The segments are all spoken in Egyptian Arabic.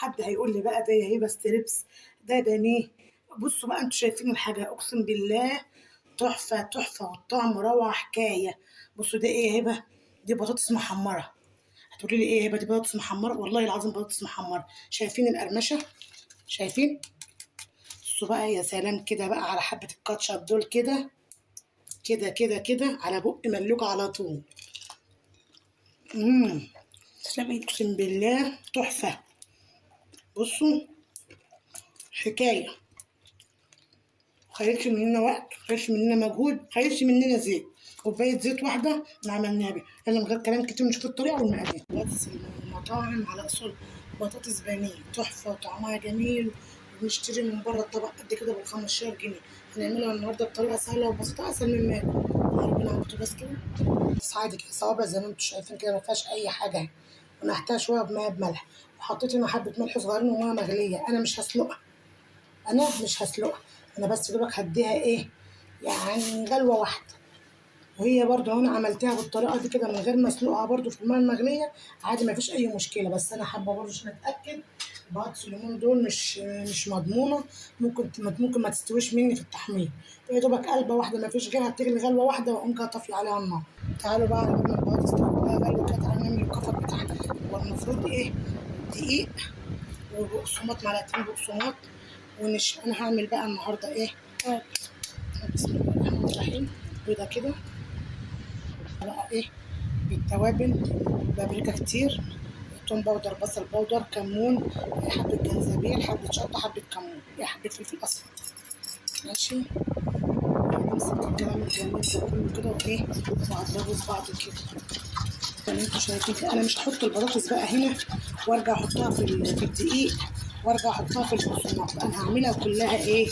حد هيقول لي بقى ده يا هبه strips، ده بانيه. بصوا بقى انتوا شايفين الحاجة، اقسم بالله تحفة تحفة، والطعم روعه حكاية. بصوا ده ايه يا هبه؟ دي بطاطس محمرة. هتقولي لي ايه يا هبه دي بطاطس محمرة؟ والله العظيم بطاطس محمرة. شايفين القرمشه؟ شايفين؟ بصوا بقى يا سلام كده بقى على حبه الكاتشب دول كده كده كده كده على بق ملوك على طول. تسلم ايدك. اقسم بالله تحفة. بصوا حكاية، خدتش مننا وقت، خدتش مننا مجهود، خدتش مننا زيت. كوباية زيت واحدة اللي عملناها بيها. يلا من غير كلام كتير نشوف الطريقة والمقادير. بطاطس المطاعم على اصول، بطاطس بانيه تحفة وطعمها جميل، وبنشتري من بره الطبق قد كده بال 15 جنيه. هنعملها النهارده بطريقة سهلة وبسيطة، اسهل مما يكون. ربنا على بس كده، بس عادي كده صوابع زي ما انتم شايفين كده، ما فيهاش اي حاجة. ونحتها شوية بميه بملح، وحطيت هنا حبه ملح صغيرين ومية مغليه. انا مش هسلقها، انا مش هسلقها، انا بس دوبك هديها ايه يعني غلوه واحدة. وهي برضو انا عملتها بالطريقة دي كده من غير ما اسلقها برضو في المية المغليه عادي، ما فيش اي مشكلة. بس انا حابة برضو عشان اتاكد، البطاطس اليومين دول مش مضمونه، ممكن ما تستويش مني في التحمير. يا دوبك قلبه واحدة ما فيش غيرها، بتغلي غلوه واحدة واقوم جاية طافية عليها النار. تعالوا بقى على ما البطاطس تاخد لها غلوه كده، تعالوا نعمل الكفر بتاعها. هو المفروض ايه؟ دقيق وبقسماط، معلقتين بقسماط ونشا. انا هعمل بقى النهارده ايه؟ بسم الله الرحمن الرحيم. بيضة كده بقى ايه بالتوابل، بابريكا كتير، توم powder، بصل powder، كمون، حبه جنزبيل، حبه شطه، حبه كمون، حبه فلفل اسمر. ماشي، نمسك الكلام الجميل ده كله كده وايه واضربه في بعض كده زي ما انتوا شايفين كده. انا مش هحط البطاطس بقى هنا وارجع احطها في الدقيق وارجع احطها في البقسماط. انا هعملها كلها ايه؟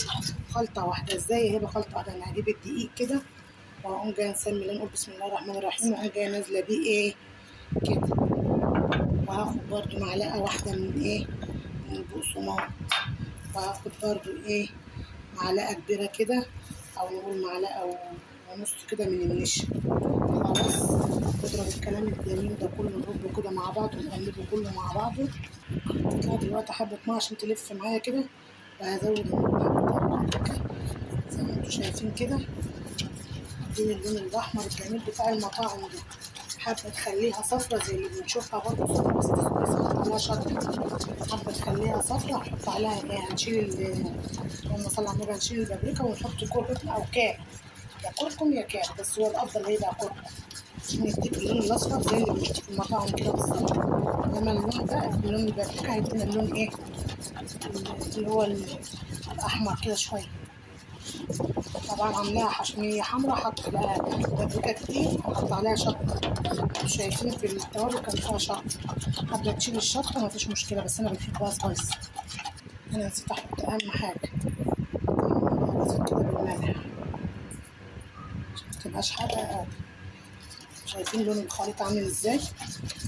خلطه واحدة. ازاي هيبقى خلطه واحدة؟ انا هجيب الدقيق كده واقوم جاية نسمي الله، نقول بسم الله الرحمن الرحيم، واقوم جاية نازله بيه ايه كده. وهاخد برده معلقه واحدة من ايه؟ من البقسماط. وهاخد برده ايه؟ معلقه كبيرة كده، او نقول معلقه ونص كده من النشا. خلاص، نضرب الكلام الجميل ده كله، نربه كده مع بعضه، ونقلبه كله مع بعضه. حطيت لها دلوقتي حبه مية عشان تلف معايا كده، وهزود النار زي ما انتوا شايفين كده. اديني اللون الاحمر الجميل بتاع المطاعم ده. حابة تخليها صفرة زي اللي بنشوفها برضه صفرة، بس دي كويسة، احط عليها شطه. حابة تخليها صفرة احط عليها ايه؟ هنشيل اللهم صل على النبي، هنشيل البابريكا ونحط كركم او كاري، يا كركم يا كاري، بس هو الافضل هيبقى كركم عشان يديك اللون الاصفر زي اللي بنشوفه في المطاعم كده بالظبط. انما اللون ده اللون البابريكا هيدينا اللون ايه؟ اللي هو الاحمر كده شوية. طبعا عاملاها عشان هي حمرا، حط لها بابريكا كتير وحط عليها شطه. شايفين في التوابل كان فيها شطه، حابة تشيل الشطه مفيش مشكلة، بس انا بحبها سبايسي. انا نسيت احط اهم حاجة، بسيط كده بالملح عشان متبقاش حادقه قوي. شايفين لون الخليط عامل ازاي؟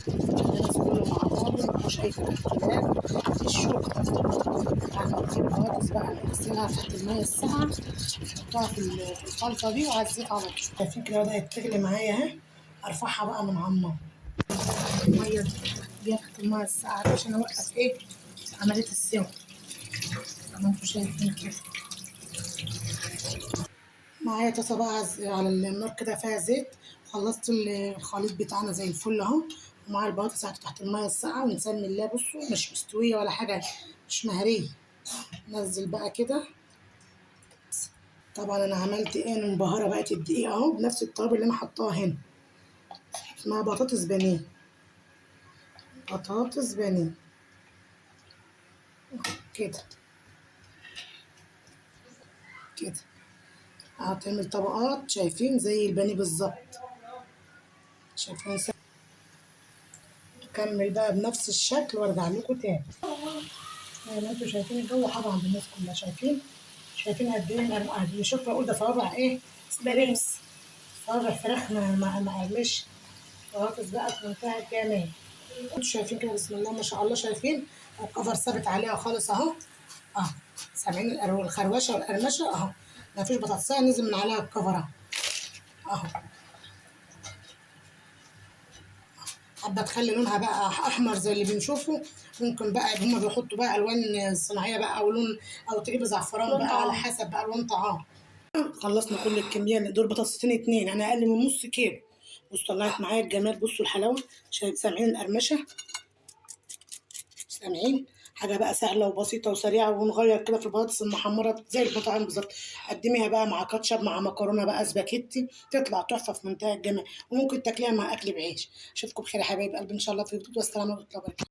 الناس كله مع بعضه، مفيهوش اي تدخلات، مفيش شوكه. هنجيب البطاطس بقى نغسلها تحت المية الساقعه، نحطها في الخلطة دي وعلى الزيت على طول. شايفين كده بدات تغلي معايا اهي. ارفعها بقى من على النار، المية دي تحت المية الساقعه عشان اوقف ايه؟ عملية السوا زي ما انتوا شايفين كده. معايا طاسه بقى على النار كده فيها زيت. خلصت الخليط بتاعنا زي الفل اهو، ومع البطاطس تحت المية الساقعه، ونسمي الله. بصوا مش مستوية ولا حاجة، مش مهريه. نزل بقى كده. طبعا انا عملت ايه؟ انا مبهرة بقت الدقيق اهو بنفس التوابل اللي انا حطاها هنا، اسمها بطاطس بانيه. بطاطس بانيه كده كده هتعمل طبقات، شايفين زي البانيه بالظبط. شايفين؟ نكمل بقى بنفس الشكل وارجع لكم تاني. زي ما انتوا شايفين الجو حر عند الناس كلها. شايفين؟ شايفين قد ايه؟ انا بشوف بقول ده صوابع ايه؟ strips، صوابع فراخ ما قرمش. بطاطس بقى في منتهى الجمال. انتوا شايفين كده بسم الله ما شاء الله. شايفين الكفر ثابت عليها خالص اهو. سامعين الخروشه والقرمشه اهو، ما فيش بطاطسيه نزل من عليها الكفر اهو. اهو حابة تخلي لونها بقى احمر زي اللي بنشوفه، ممكن بقى هما بيحطوا بقى الوان صناعية بقى، او لون، او تجيب زعفران لون بقى على طعام. حسب بقى لون طعام. خلصنا كل الكمية، دول بطاطستين 2، يعني اقل من نص كيلو. بصوا طلعت معايا الجمال، بصوا الحلاوة، سامعين القرمشه؟ سامعين؟ حاجة بقى سهلة وبسيطة وسريعة، ونغير كده في البطاطس المحمره زي المطاعم بالظبط. قدميها بقى مع كاتشب، مع مكرونه بقى سباكيتي، تطلع تحفة في منتهى الجمال، وممكن تاكليها مع اكل بعيش. اشوفكم بخير يا حبايب قلبي ان شاء الله في فيديو، والسلام عليكم ورحمة الله وبركاته.